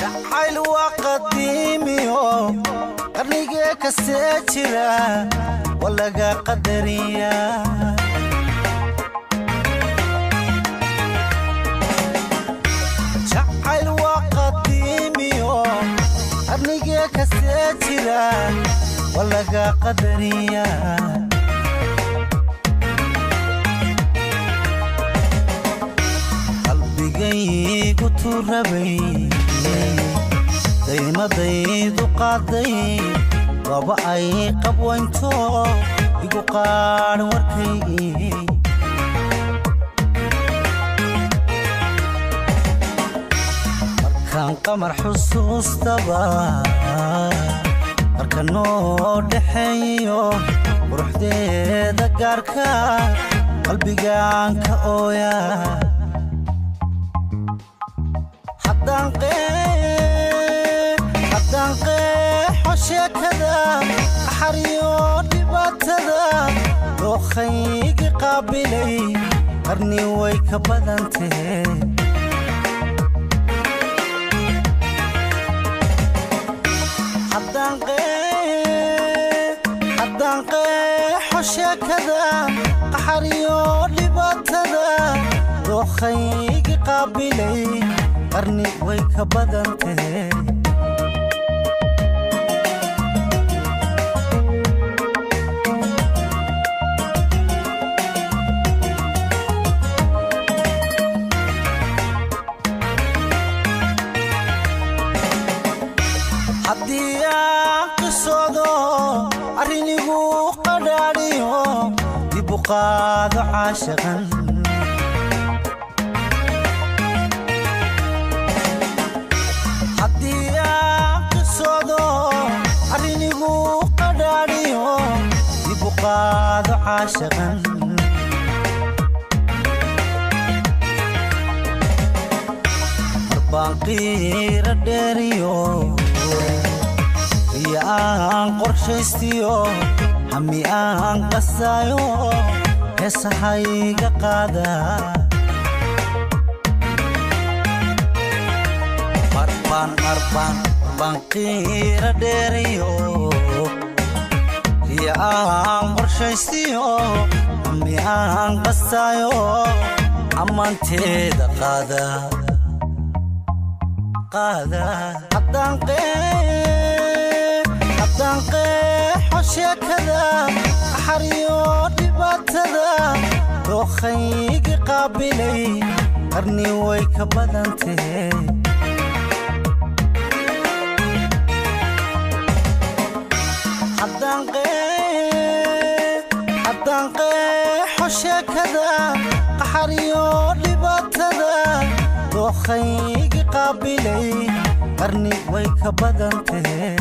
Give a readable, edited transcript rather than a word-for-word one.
Jacayl waa qadiimiyo, qarnigee kastee jira waa laga qadariyaa. Jacayl waa qadiimiyo, qarnigee kastee jira waa laga qadariyaa. Qalbigaygu turabay, daymadaydu qaaday, waaba ay qabwaynto igu qaadh warkaygii. Markaan qamar xusuustaba, marka noo dhaxeeyo quruxdeeda gaarka, qalbigaan ka ooya. Haddaan qeexo sheekada, qaxariyo dhibaatada, dookhaygi qaabilay qarni way ka badantee. Haddaan qeexo sheekada, qaxariyo dhibaatada, dookhaygi qaabilay qarni way ka badantee. Haddii aan qisoodo, arrinigu qadhaadhiyo, dib u qaado caashaqan. Haddii aan qisoodo, arrinigu qadhaadhiyo, dib u qaado caashaqan. Marbaan qiira dheeriyo, riya aan qorshaystiyo, hami aan qasaayo, heesahayga qaada. Marbaan marbaan baan qiira dheeriyo, riya aan qorshaystiyo, hami aan qasaayo, ammaanteeda qaada qaada. Haddaan qeexo sheekada, qaxariyo dhibaatada, dookhaygi qaabilay qarni way ka badantee. Haddaan qeexo sheekada, qaxariyo dhibaatada, dookhaygi qaabilay qarni way ka badantee.